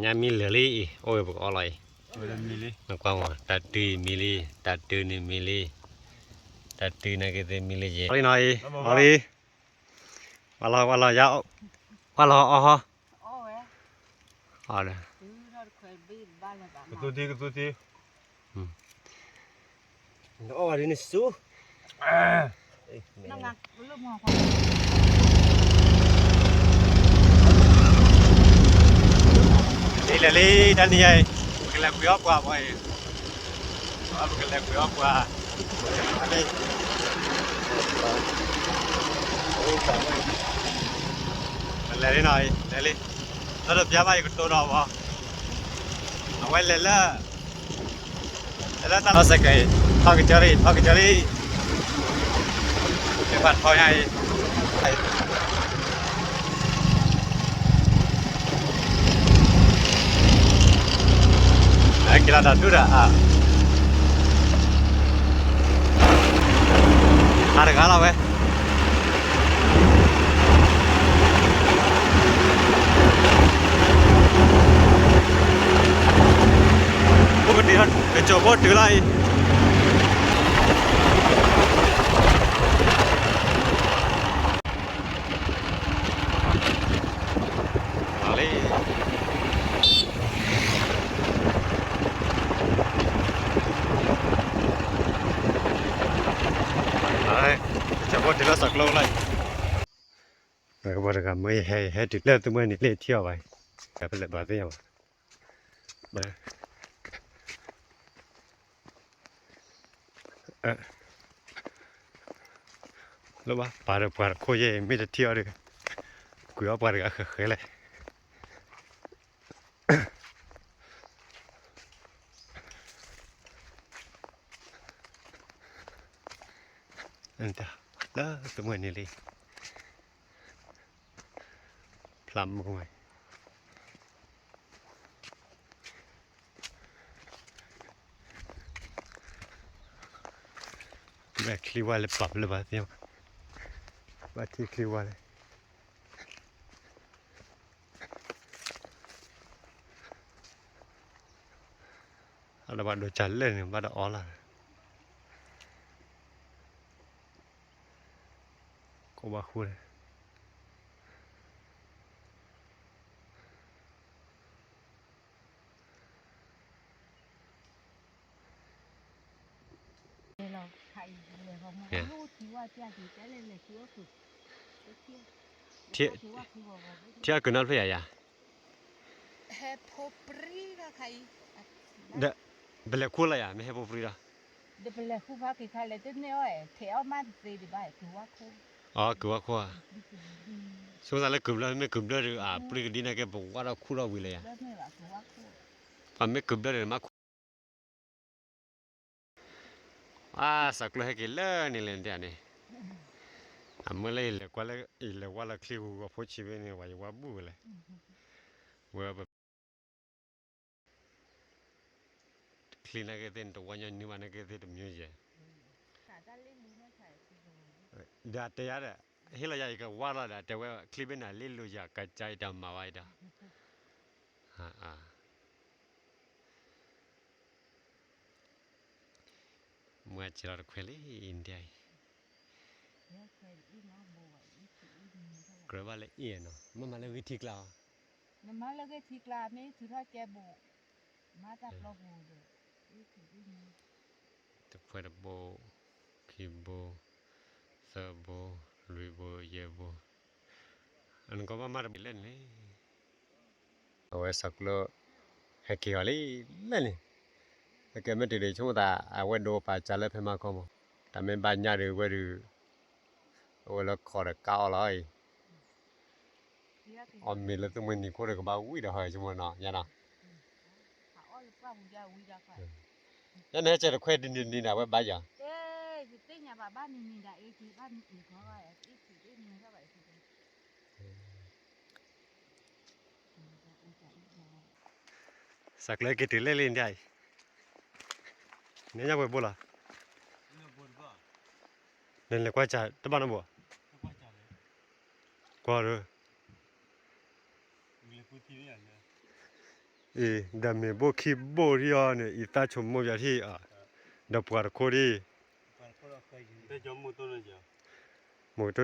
ညါမံလၢာ်လံအံၤ အိၣ်ဝဲပကအီလီၤအံၤ, နကွၢ်မး တၢ်တုၤအံၤမံလံ, တၢ်တုၤန့ၣ်မံလံ, တၢ်တုၤနာ်က့သ့ၣ်မံလံယဲ, အီလံနီၤအံၤ, အီလံ, ဝါလီၤ ဝါလီၤယါ, ဝါလီၤအီဟီ, အီဒီး ကသူထံ ကသူထံ နအီၣ်ဝဲဒ်န့ၣ်ဆူ ဒ်လဲၣ်လံ တနံၤအံၤ ပကလဲၤကွံာ်အီၣ်ပှၤဘၣ်အံၤ, ပကလဲၤကွံာ်အီၣ်ပှၤ, လဲၤလံနီၤ လဲၤလံ, လၢတပျါဘၣ်ယကတိၤဒီးဘၣ်, အဝဲလဲၤလၢ လၢတၢ်လီၢ်စဲးကဲအံၤ ထီၣ်ကစၢ်ရံၣ် ထီၣ်ကစၢ်ရံၣ်, ကဘၣ်ထီၣ်ညါအံၤ, က့ၤလီၤတၢ်ဒူၣ်ဒီး အါတဂၤလီၤဝဲ ပကတ့ၢ်လီၤ ကစိာ်ဖိတုၤလီၤအံၤ, လီၤလံ, ကစိာ်ဖိတုၤလီၤစးကျိလီၤအံၤ, ပှၤတဂၤမ့ၢ်ဟဲ ဟဲတုၤလၢသုးမွဲၢ်နံၤလၢထံအီၤဘၣ်, ပလဲၤဘၣ်သ့ၣ်ညါဘၣ် လၢဘၣ်ပာ်ဒီးပှၤတခိၣ်ယဲၢ် မ့ၢ်တထံၣ်အီၤဒီး ကွံာ်အီၣ်ပှၤတဂၤဃဲးဃဲးလဲၣ်, လၢသုးမွဲၢ်နံၤလံ ဖျါမုၢ်ဝဲ မ့ၢ်ချံဝါလၢပာ်ဖျါဘၣ်သ့ၣ်ညါ, ဘၣ်ထံချံဝါလၢ အဒီးဘၣ်ဒိစၢ်လၢန့ၣ် ဘၣ်ဒီးအီလၢ ကိးဘၣ်ဃူန့ၣ် ထံအကနၣ်ဖျၢၣ်ယၤယၤ, ဒီး ပလဲၤခူၣ်လၢယၤ မ့ၢ်ဟဲဖိပြံဒီး အကဝါခိၣ်ဧါ, ဆိကမိၣ်သးလၢကုၤဘျၢၣ် မ့ၢ်ကုၤဘျၢၣ်ဒီး အပြံကဒံနာ်က့ ပဝါထီၣ်ခူၣ်ထီၣ်ဝံၤလၢယၤ, ပမ့ၢ်ကုၤဘျၢၣ်ဒီး မ့ၢ်ခူၣ် အါ စးကျိးဟဲက့ၤလၢန့ၣ်လဲၣ်န့ၣ်, အမ့ၢ်လၢယလဲၤကွၢ်လၢ ယလဲၤဝါလၢချံဂီၤဖိဆံးဖဲန့ၣ် ဝဲယဝါဘူၣ်ဝဲလဲၣ်, ဝဲ ချံနာ်က့သ့ၣ်န့ၣ် တဝီညီနုၢ်ဘၣ်နာ်က့သ့ၣ်တမံၤယဲၢ်, ဒီးတဲယၤဒီး ဟ့ၣ်လီၤယၤ ယကဝါလီၤဒီး တဲဝဲချံဘ့ၣ်န့ၣ် လ့လိာ်ယၤကစၢ်ယတၢ်မၤဝဲဒီး မ့ၢ်အစဲးလီၤတခွဲးလံ India အံၤ, ကြၢးဘၣ်လၢအ့ၣ်နီၤ မ့ၢ်မၤလၢဂ့ၢ်ထံကျါအီၤ, နမၤလၢဂ့ၢ်ထံကျါ မ့ၢ်ထုးထီၣ်ကဲဘိး, မၤတၢ်ပျီပူၤဒီး, တခွဲးတဘိ, ခံဘိ, သၢဘိ, လွံၢ်ဘိ, ယဲၢ်ဘိ, အနကီဘၣ်မၤတဘိးလဲၣ်န့ၣ်လံ အဝဲစးကျိး ဟဲက့ၤအီၤလံ လၢန့ၣ်, ဟဲက့ၤမ့ၢ်တုၤဒီး ဆိကမိၣ်သး အဝဲဒိပာ်စၢ်လၢဖဲမၤကီမး, တၢ်မ့ၢ်ဘၣ်ညၣ်ဒီးဝဲဒုး, အဝဲလၢခိးဒီးကါအီၤလီၤအံၤ, အီၣ်မ့ၤလၢသုးမွဲၢ်နံၤခိၣ်ဒီးကဘၣ်ဝံၣ်ဒီးဟီ ဆိကမိၣ်နီၤ ယါနီၤ, ယန့ၣ်ဟဲကဲတခွဲးတနံၤနံၤဒၣ်ဝဲဘၣ်ယၤ စးကျိးက့ၤတုၤလၢလံဒ်အံၤ, နညါပှဲၤဘိလီၤ, နလဲၤကွၢ်စၢ်တဘၣ်နီတဘိ, ကွၢ်ဒီး, အံၤ ဒီးမ့ၢ်ဘိၣ်ခံဘိၣ်ထံၣ်အီၤန့ၣ် အံၤသၣ်ဆိမိၣ်ပၠးထံၣ်အီၤ, ဒီးပှၤတခိၣ်ဒ် မိၢ်ကတိၢ်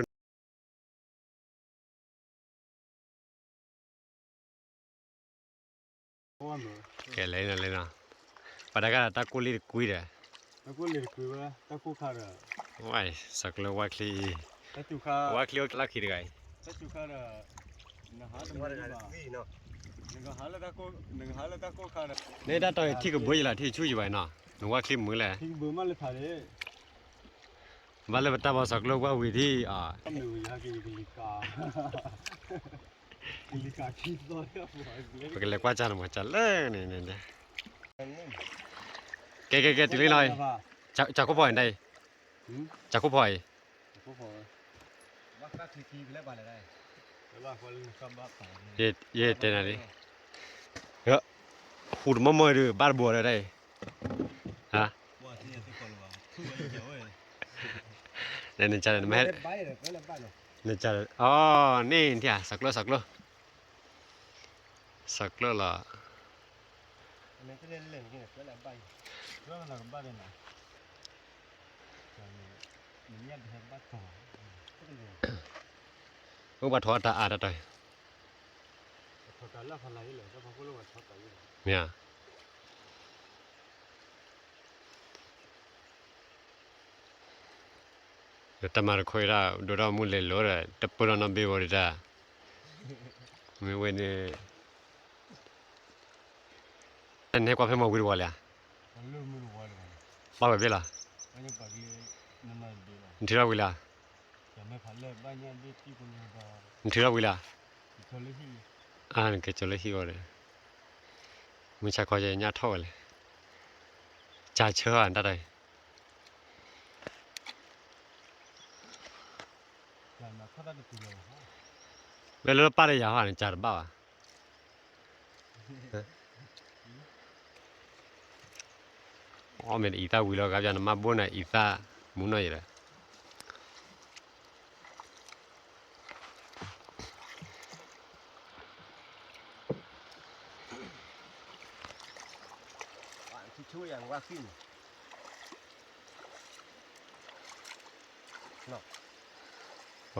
ကဲလဲၣ်နီၤလဲၣ်နီၤ, ပှၤတဂၤဒီးတၢ်ကိၢ်လံတကွံဒီး, တၢ်ကိၢ်လံတကွံဝဲ တၢ်ကိၢ်ခါဒီး, ဝဲ စီၤကျၢဝါချံအံၤ, ဝါချံအိၣ်လၢခံတဂၤအံၤ, နတၢ်တီၤအံၤထံၣ်ကဘၢယလီၤ ထံၣ်ဆူၣ်ယဘၣ်နီၤ, နဝါချံမုာ်လဲၣ်, ဘၣ်လၢပတၢ်ဘီစီၤကျၢဝါဝံၤဒ်အံၤ ပကလဲၤကွၢ်ကၢ်နမၤကၢ်လၢန့ၣ်န့ၣ်, ကဲကဲကဲ တုၤလံနီၤ, ကၠးခိၣ်ဖီအံၤဒ်အံၤ, ကၠးခိၣ်ဖီအံၤ, ယတဲနၤလံ, ဟူးတမီၢ်မီၢ်ဒုး ဘၣ်တဘိဒီးဒ်အံၤ, ဟါ, နကၢ်, နကၢ်, အီၤ န့ၣ်ထံၣ်ဧါ စီၤကျၢ စီၤကျၢ, စီၤကျၢလီၤ. အိၣ်ဘၣ်ထီၣ်တၢ်အါတၢ်တီၤ, မ့ၢ်ဧါ. ဒီးတၢ်မၤတခီအံၤဒၣ် ဒိၣ်ထီၣ်မုၢ်လဲၤလိၤဒီး တပၢၢ်ထီၣ်နီတဘ့ၣ်ဘၣ်ဒီးတၢ်, မ့ၢ်ဝဲန့ၣ်, နဟဲကွၢ်ဖဲမီၤဝံၤတဝီလံဧါ, ပၢ်ဝဲဘ့ၣ်လီၤ, နထုးထီၣ်ဝံၤလံဧါ, နထုးထီၣ်ဝံၤလံဧါ, အါ နက့ၤကၠီၤလၢဟံၣ်အီၤဒီး, မုၢ်ဆါခီယညၣ်ထီၣ်ဝဲလဲၣ်, ကၢ်ဆၢဧါ နတၢ်တၢ်အံၤ မ့ၢ်လၢပၢ်ဒီးယၤဟီန့ၣ် ကၢ်တဘၣ်ဘၣ်. အီၣ်မ့ၢ်အံၤသၣ်ဝံၤလီၤ ဂၤပျၢ်နမါဘိန့ၣ် အံၤသၣ်မူနီၢ်ယဲဒီး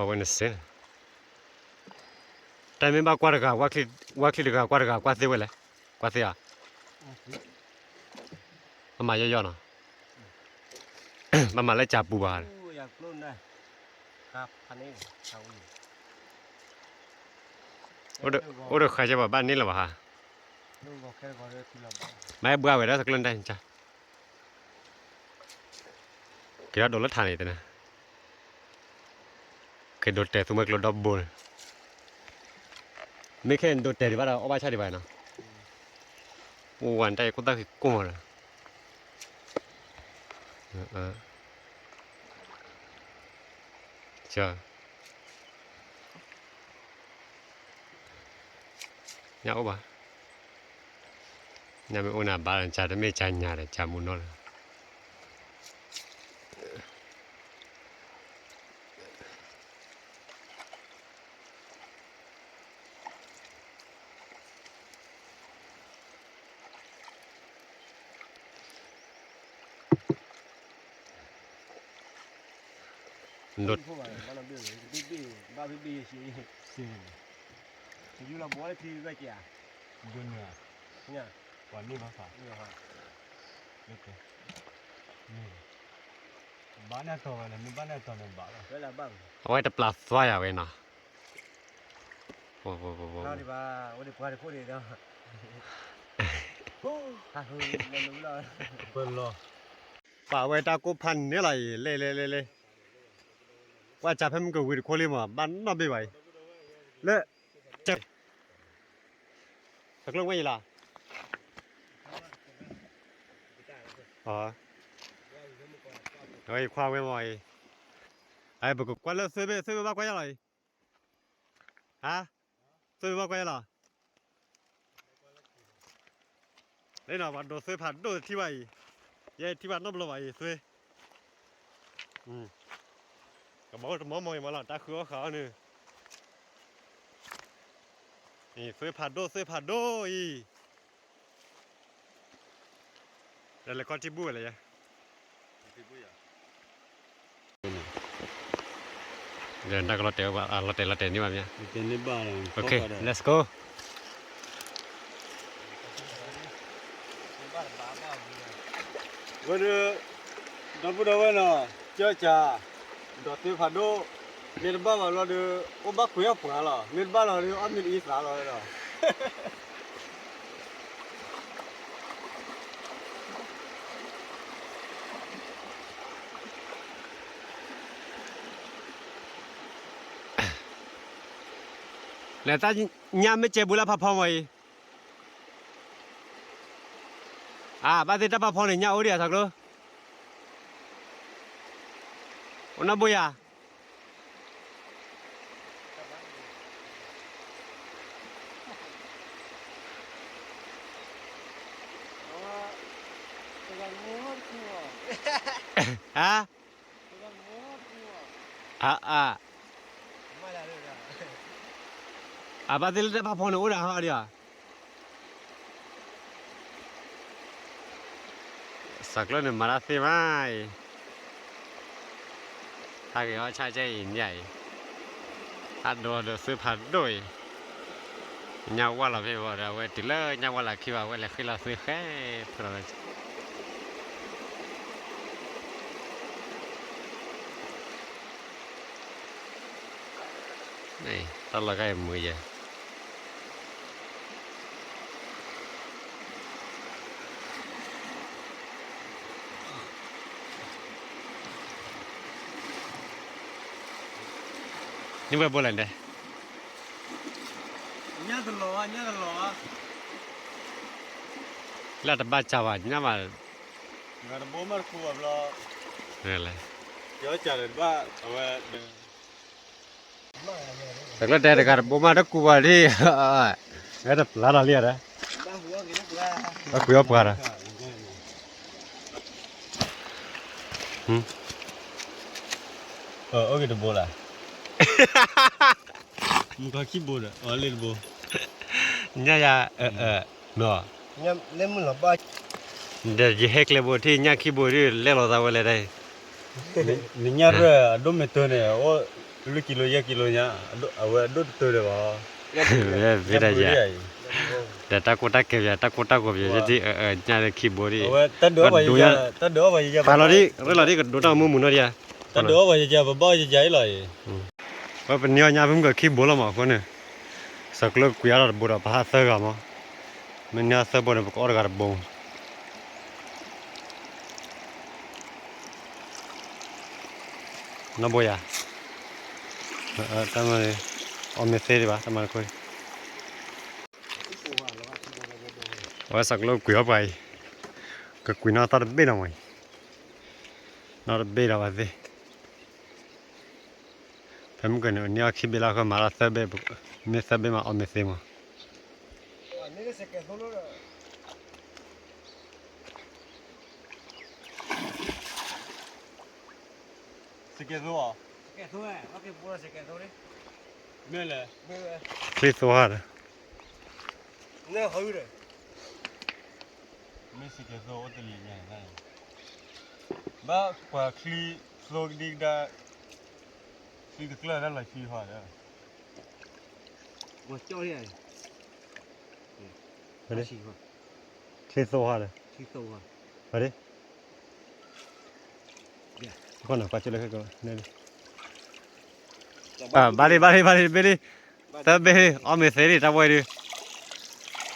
ဝဲနစ့, တၢ်မ့ၢ်ဘၣ်ကွၢ်တဂၤ, ဝါချံတဂၤ ကွၢ်တဂၤ ကွၢ်သ့ဝဲလဲၣ်, ကွၢ်သ့ဧါ, ဘၣ်မၤယီၢ်ယီၢ်နီၤ, ဘၣ်မၤလၢကၢ်ပူၤဘၣ်, အိၣ်ဒီးဃးကဘၣ် ဘၣ်န့ၢ်လၢၤဘၣ်ဟါ, မ့ၢ်ဘှါဝဲဒၣ်သကျၢၢ်တၢ် က့ၤဒိးလၢထးန့ၣ်တနၤ, က့ၤဒိးတဲာ်သူမှဲကျိဒီဘိန့ၣ်, မ့ၢ်ခဲအံၤဒိးတဲာ်ဒံးဘၣ်ဒီး အီၣ်ဘၣ်ဆၣ်ဒံးဘၣ်နီၤ, အိၣ်ဝဲတၢ်အံၤကိၢ်သၣ်ဃံကိၢ်မးဒီး ညၣ်အိၣ်ဘၣ်, ညၣ်မ့ၢ်အိၣ်နၤဘၣ်ဒီး ကၢ်တမ့ၢ်ကၢ်ညါဒီး ကၢ်မူနီၢ်လီၤ. အဝဲတပျၢ်သွါယၤဝဲနီၤ, ပာ်ဝဲတၢ်ကိၢ်ဖးန့ၣ်လီၤအံၤ လဲၤလဲၤလဲၤလဲၤ, ကွၢ်ကၢ်ဖဲမုၢ်ကဝံၤတခိၣ်လံမး ဘၣ်နီၢ်ဘ့ၣ်ဘၣ်အံၤ, လၢ စီၤကျၢၢ်ဝဲအံၤလီၤ, အဝဲယခွါဝဲမးအံၤ, ပကကွၢ်လၢသွ့ဘ့ၣ် သွ့ဘ့ၣ်ဘၣ်ကွၢ်ယၤလီၤအံၤ, ဟါ, သွ့ဘ့ၣ်ဘၣ်ကွၢ်ယၤလီၤ. လၢနီၤ ပှၤဒိးသွ့ဖးဒိၣ်ထံၣ်ဘၣ်အံၤ, ယဲထံၣ်ဘၣ်နီတဘျီဘၣ်အံၤ သွ့, ကဘၣ်အိၣ်တမီမီအံၤမးလီၤ တၢ်ဃုအီၣ်ဃာ်အီၣ်န့ၣ်, သွ့ဖးဒိၣ် သွ့ဖးဒိၣ်အံၤ, လဲၤခီထံဘူၣ်ဝဲလဲၣ်ယဲ, ဒီးနကလီၤတဲာ်ဝဲ, လီၤတဲာ်လီၤတဲာ်န့ၢ်ဘၣ်မ့ၢ်, OK, let's go. ဝဲဒၣ်, ဒီပုၢ်ဒီဝဲၢ်နီၤ, ကၢကၢ, ဒီးသုဖးဒိၣ်, မ့ၢ်တဘၣ်ဘၣ်လီၤဒီး အိၣ်ဘၣ်ကွံာ်အီၣ်ပှၤလီၤ, မ့ၢ်တဘၣ်လီၤဒီး အီၣ်မ့ၢ်တအံသးလီၤဒီး လဲၤတၢ်ညၣ်မ့ၢ်ကဲဘူးလၢဖးဖီမီၤအံၤ, အဘၣ်သ့ၣ်တၢ်ဖးဖီန့ၣ် ညၣ်အိၣ်ဒံးဧါ သးကျိ, အိၣ်နီၢ်ဘိယၤ ဟါ, အါအါ, အဘၣ်သ့ၣ်လၢတၢ်ဖးဖီန့ၣ် အိၣ်ဒံးဟီဒံးဧါ, သးကျိန့ၣ်မၤတၢ်သ့မးအံၤ, ဟးက့ၤအီၣ်ဆၣ်ကဲအံၤညၣ်အံၤ, ဟးဒိးဒီးသုဖးဒိၣ်အံၤ, ညၣ်ဝၢ်လီၤဖဲဘၣ်ဒီး အဝဲတုၤလၢညၣ်ဝၢ်လီၤခံဘၣ် အဝဲလဲၤဃ့လီၤသုဃဲဖဲလီၤ, တၢ်လီၢ်ခါအံၤမုာ်ယဲၢ် န့ၢ်ဝဲဘိလဲၣ်ဒဲး, ညၣ်တလီၤဘၣ်, ညၣ်တလီၤဘၣ်, လၢတဘၣ်စၢ်ဘၣ် ညၣ်ဘၣ်, တဘိမးတကူဘၣ်ဘျီ, လဲၣ်, ကၢကၢတဘၣ်အဝဲ တကျၢၢ်တဲတဂၤတဘိမးတကူဘၣ်ဒံး, ဝဲတပျၢ်ထီၣ်လံဒီး, ဘၣ်ကွံာ်အီၣ်ပှၤဒီး, အိၣ်က့ၤတဘိလၢ, မုၢ်ခီခံဘိဒီး အီၤလ့တဘိ, ညၣ်ယၤ, ဒီးယဟဲကျဲဘိထံၣ်ညၣ်ခံဘိဒ်လဲၣ်လီၤသးဝဲလဲၣ်ဒၣ် နညၣ်ရဲၣ်အဒိၣ်မ့ၢ်တၢၢ်န့ၣ် အိၣ်လွံၢ်ကံလိယဲၢ်ကံလိညါ, အဝဲအဒိၣ်တတၢၢ်ဒီးဘၣ်, ဝဲသ့တၢ်ယၤ, ဒီးတၢ်ကိၢ်တၢ်ကဲပယၤ တၢ်ကိၢ်တၢ်ဂီၤပယၤယဲၢ်ဒ်, ညၣ်လၢခံဘိဒ်, ပာ်လီၤဒ် ရ့လီၤဒ်ကဒိးတၢ်မူမူနီၤဒ်ဧါ, တၢ်ဒုးအီၣ်ပှၤယကဲ ပဘၣ်အီၣ်ယကဲအံၤလီၤအံၤ, ဝဲပန့ၢ်အီၣ်ညၣ်ဖဲမုၢ်ကခံဘိလီၤမးအဃိန့ၣ်, သးကျိကွံာ်အါထီၣ်တဘိဒီး ပဟးသၢဂၤမး, မ့ၢ်န့ၢ်အီၣ်သၢဘိန့ၣ် ပကအီၣ်တဂၤတဘိ နီၢ်ဘိယၤ, တၢ်မၤ, အီၣ်မ့ၢ်သ့ဒံးဘၣ် တၢ်မၤတခီ, အဝဲသးကျိကွံာ်အီၣ်ပှၤအံၤ, ကကွံာ်နီၢ်သီၣ်တဘ့ၣ်နီၤမးအံၤ, နီၢ်တဘ့ၣ်ဒီးဝဲသ့ၣ်, ဖဲမုၢ်ကန့ၣ် န့ၢ်အီၣ်ခံဘ့ၣ်လၢဃီ မၤလီၤသၢဘ့ၣ်, မ့ၢ်သၢဘ့ၣ်မး အီၣ်မ့ၢ်သ့မး စကဲသိ, မ့ၢ်လဲၣ်, ချံသိဟါဒီး, မ့ၢ်စကဲသိအိၣ်တလံၤညါ, ဘၣ်ကွၢ်ချံသိဒံးကဒါ, ချံတကျၢၢ်တၢ်လီၤဆံဟါဒီး, ချံသိဟါဒီး, ဘၣ်လံ ဘၣ်လံ ဘၣ်လံ ဘၣ်လံ ဘ့ၣ်လံ, သၢဘ့ၣ်လံ အီၣ်မ့ၢ်သ့လံ တၢ်ဝဲဒုး,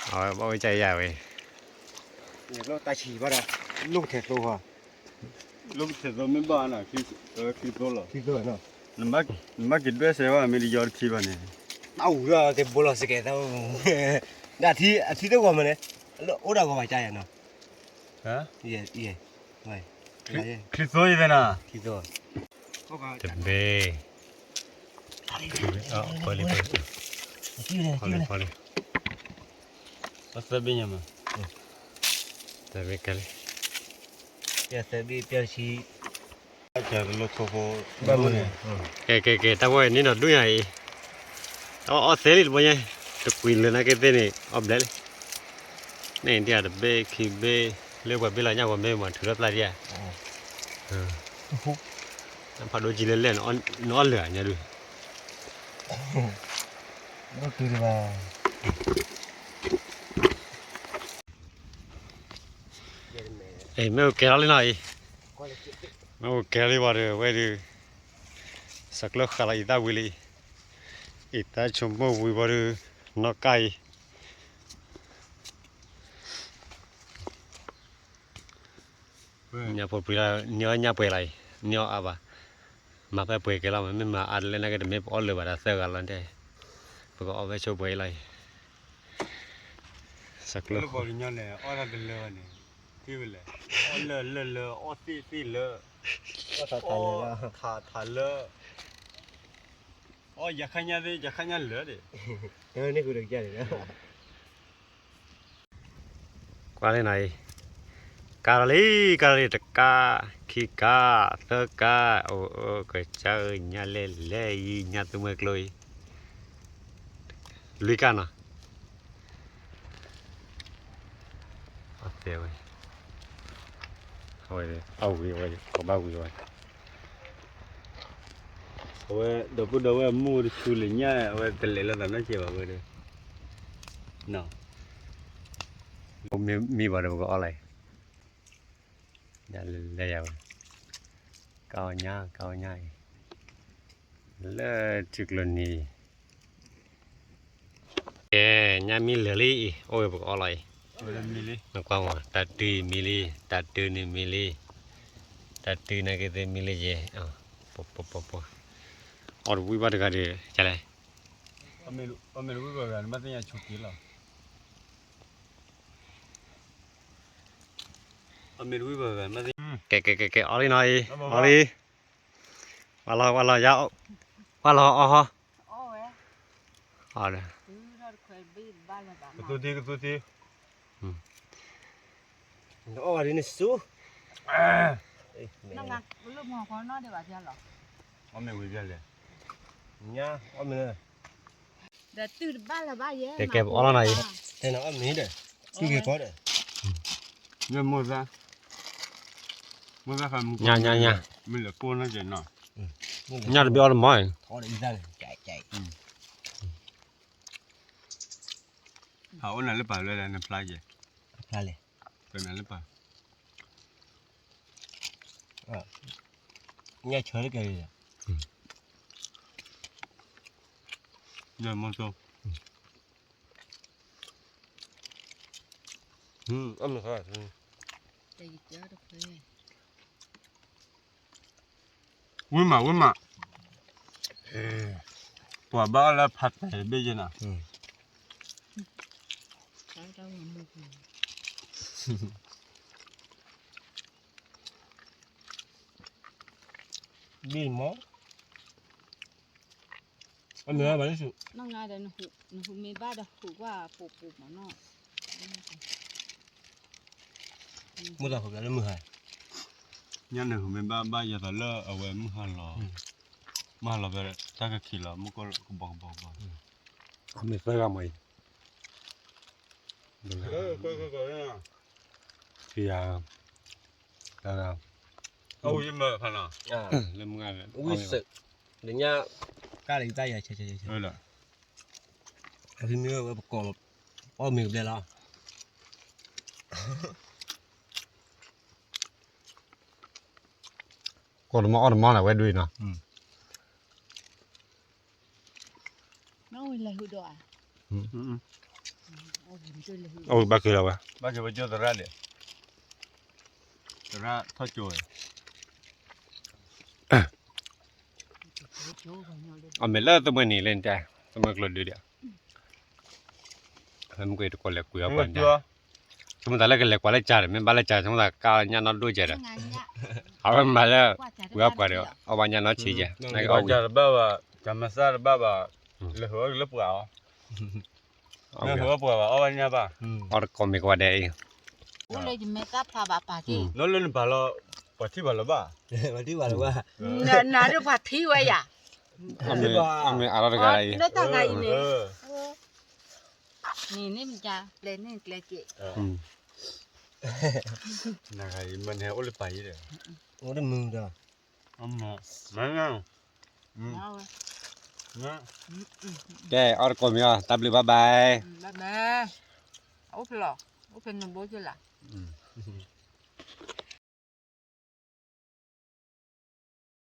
အဝဲဘၣ်ဝဲကယၤဝဲ, တၢ်ဆံးဘၣ်ဒီး, လိၣ်ကထဲသိဟါ, လိၣ်ကထဲသိမ့ၢ်ဘၣ်နၤ, ချံသိလီၤ, နဘၣ်က့ၤဒွဲၣ်စဲးဘၣ် မ့ၢ်တယီတထံဘၣ်န့ၣ်, တၢ်အူၤဒီးက့ၤဘိလီၤစကဲးသၢ, ဒီးအထံတဂီၤမးန့ၣ်, အိၣ်ဒၣ်ဂီၤဘၣ်ကယၤနီၤ, ချံသိယသနၤ, တဘ့ၣ်, သၢဘ့ၣ်ညါမး, သၢဘ့ၣ်ကဲလံ, သၢဘ့ၣ်ပျဲဆံ, ကဲကဲကဲ တၢ်ဝဲန့ၣ်ဒီးဒိၣ်ညါအံၤ, အီၣ်သဲလံတဘိညါ, တကွံာ်လၢနက့သ့ၣ်န့ၣ် အီၣ်ဘျဲၣ်လံ, န့ၣ်ဒ်တဘ့ၣ်ခံဘ့ၣ် လၢပှၤဘ့ၣ်လီၤညၣ်ဂီၤမ့ၢ်မၤထုးထီၣ်ပျၢ်ဒံးဧါ, ဖးဒိၣ်ကံလၢလဲၣ်, နအီၣ်လၢာ်ညါဒုး, မ့ၢ်အိၣ်ကဲထီၣ်လံနီၤအံၤ, မ့ၢ်အိၣ်ကဲထီၣ်လံဝဲဒုး, စးကျၢၢ်ဃးလီၤအံၤသၣ်ဝံၤလံ, အံၤသၣ်ဆိကမိၣ်ဝံၤဝဲဒုး, နီၢ်ကါအံၤ ညၣ်ဖိပြံလီၤ, နံၣ်အီၣ်ညၣ်ပှဲၤလီၤအံၤ, နံၣ်အီၣ်အါဘၣ်, မၤဖဲပှဲၤကဲလီၤ, မ့မ့ၢ်မၤအါတလၢန့ၣ်က့ၤ တမ့ၢ်ပအီၣ်လၢာ်ဘၣ်ဒီးသၢဂၤလီၤတဲ, ပကအီၣ်ဝဲဆိပှဲၤအံၤလီၤအံၤ, စးကျၢၢ်ဃးလၢပှၤကညီန့ၣ် အီၣ်တၢ်တလၢဘၣ်န့ၣ်, ထံၣ်ဝဲလဲၣ်, အီၣ်လၢာ်လၢာ်လၢာ် အီၣ်သ့ၣ်သ့ၣ်လၢာ်, အီၣ်ထးထးလၢာ်, အီၣ်ယၤခါညါသ့ၣ် ယၤခါညါလၢာ်ဒံး, ကွၢ်လံနီၤအံၤ, ကါလီၤလံ, ကါလီၤလံ, တကါ, ခံကါ, သၢကါ, အိၣ်ကစၢ်ဧၢ, ညၣ်လဲၣ်လဲၣ်အံၤ, ညၣ်သူမှဲကျိအံၤ, လွံၢ်ကါနီၤ, အဝဲ, အဝဲ, အဝံၤဝဲ, ကဘၣ်ဝံၤဝဲ အဝဲဒီပုၢ်ဒီဝဲၢ်မုၢ်တဆူလၢညၣ် အဝဲတလဲၤလၢသးနီတစဲးဘၣ်ဝဲဒီး, မ့ၢ်ဘၣ်ဒီးပကအီၣ်လၢ, ညၣ်လဲၤလဲၤယၤဝဲ, ကါအီၣ်ညၣ် ကါအီၣ်ညၣ်အံၤ, လၢထံကျိနံၤ, ကဲ, ညၣ်မံလၢာ်လံအံၤ အိၣ်ဝဲပကအီၣ်လီၤအံၤ, နကွၢ်မး တၢ်တုၤအံၤမံလံ, တၢ်တုၤန့ၣ်မံလံ, တၢ်တုၤနာ်က့ၤသ့ၣ်မံလံယဲ, ပှၤ, အီၣ်တဝံၣ်ဘၣ်တဂၤဒီး ကလဲၣ်, အီၣ်မ့ၢ်တဝံၣ်ဘၣ်တဂၤန့ၣ် ဘၣ်သ့ၣ်ညါဆိးက့လီၤ, အီၣ်မ့ၢ်တဝံၣ်ဘၣ်တဂၤန့ၣ် ဘၣ်သ့ၣ်ညါ, ကဲကဲကဲကဲ အီၣ်လံနီၤအံၤ, အီၣ်လံ, ပှၤလီၤ, ပှၤလီၤ, ပှၤလီၤအီၣ်ဟီ, အီၣ်ဝဲ, အီၣ်ဒီး, ကသူထံ ကသူထံ, အီၣ်ဝဲဒ်န့ၣ်ဆူ, အီၣ်မ့ၢ်ဝံၤဘၣ်လဲၣ်, ညါအီၣ်မ့ၢ်, ဒီးတုၤတဘၣ်လၢၤဘၣ်ယဲ, ကဲကဲ ပအီၣ်လီၤနီၤအံၤ, တဲနၤအီၣ်မ့ၢ်ဒီး, ထံက့ၤကီဒီး, ညါမိၢ်သၣ်, မိၢ်သၣ်ခါမုၢ်, ညါညါညါ, မ့ၢ်လဲၤကိၢ်နီၢ်ကဲနီၤ, ညါတဘ့ၣ်အီၣ်တမီၤ, ဟးအိၣ်နၤလၢပၢ်လၢနဖျါယဲ, ဖျါလဲၣ်, ပနၤလၢပၢ်, ညၣ်ဆၢတကဲလံ, ညၣ်မီၢ်သိ, အီၣ်မ့ၢ်, ဝံၣ်မး ဝံၣ်မး, ပှၤဘၣ်အီၣ်လၢဖးတဲာ်ဘ့ၣ်ယဲနၤ, ဘ့ၣ်မး, အမ့ၢ်ဘၣ်လၢ, နဟူးမ့ၢ်ဘၣ်ဒီးဟူးကွၢ်ပိာ်ပိာ်မးနီၤ, မုၢ်သၣ်ဟူးလၢမုၢ်ဟါ, ညါန့ၣ်ဟူးမ့ၢ်ဘၣ်ဘၣ်ယဲသိးလၢအဝဲမုၢ်ဟါလီၤ, မုၢ်ဟါလီၤဖဲတၢ်ကခံးလီၤ မုၢ်ကီၢ်ကဘီကဘီကဘီ, အမ့ၢ်သၢဂၤမးအံၤ, ဖံယၤ, တဂၤ, အဝံၣ်မးဖးနီၤ, လၢမုၢ်ဂၤ, ဝံၣ်စၢး, ဒီးညါ, ကၢ်လၢယတၢ်ယၤဆဲးဆဲးဆဲးဆဲး, အဖံမ့ၢ်ဝဲပကိး, အီၣ်မ့ၢ်ကဘျဲလီၤ ကိးတမီၢ်အီၣ်တမီၢ်လၢဝဲဒွံနီၤ, အဝဲဘၣ်က့ၤလီၤဝဲ, ဘၣ်က့ၤဝဲကၠိသရၣ်ဒဲး, သရၣ်ထီၣ်ကၠိဝဲ, အမ့ၢ်လၢသမုၢ်နံၤလၢနတဲ, သမုၢ်ကျိဒုဒဲး, သမုၢ်ကျိတကိးလဲၤကွံာ်အီၣ်ပှၤန့ၣ်, သမုၢ်သးလၢကလဲၤကွၢ်လၢကၢ်ဒီး မ့ၢ်ဘၣ်လၢကၢ် သမုၢ်သးကၢ်ညၣ်နီၢ်ဒိၣ်ကဲဒီး, အဝဲမၤလၢ, ကွံာ်အီၣ်ပှၤဒီး အီၣ်ဘၣ်ညၣ်နီၢ်ဆံးကဲ, ကၢ်တဘၣ်ဘၣ်, ကၢ်မၤစၢ်တဘၣ်ဘၣ်, လဲၤဟူးအီၣ်လၢပှၤအီၤ, လဲၤဟူးအီၣ်ပှၤဘၣ် အီၣ်ဘၣ်ညၣ်ဘၣ်, အီၣ်တကိးမ့ၢ်ကဝဲဒဲးအံၤ, အိၣ်လၢယမဲာ်သၣ်ဖျါဘၣ်ပာ်က့ၤ, နီၢ်လၢနပာ်လီၤ, ပှၤထံၣ်ပာ်လီၤဘၣ်, ပှၤထံၣ်ပာ်လီၤဘၣ်, နၤဒ်ပှၤထံၣ်ဝဲယၤ, အမ့ၢ်အါထီၣ်တဂၤအံၤ, လၢတၢ်ဂၤအံၤန့ၣ်, န့ၣ်န့ၣ်မ့ၢ်က, ပျဲန့ၣ်ကျဲက့ၤ, နဂၤအံၤမ့ၢ်န့ၣ်အိၣ်လၢပၤအံၤဒီး, အိၣ်တမုာ်ဒီး, မ့ၢ်, ကဲအီၣ်တကိးမ့ၢ်အီၤ တၢ်ဘျုး bye bye, အိၣ်ဖဲလီၤ, အိၣ်ဖဲနဘိက့လၢ်.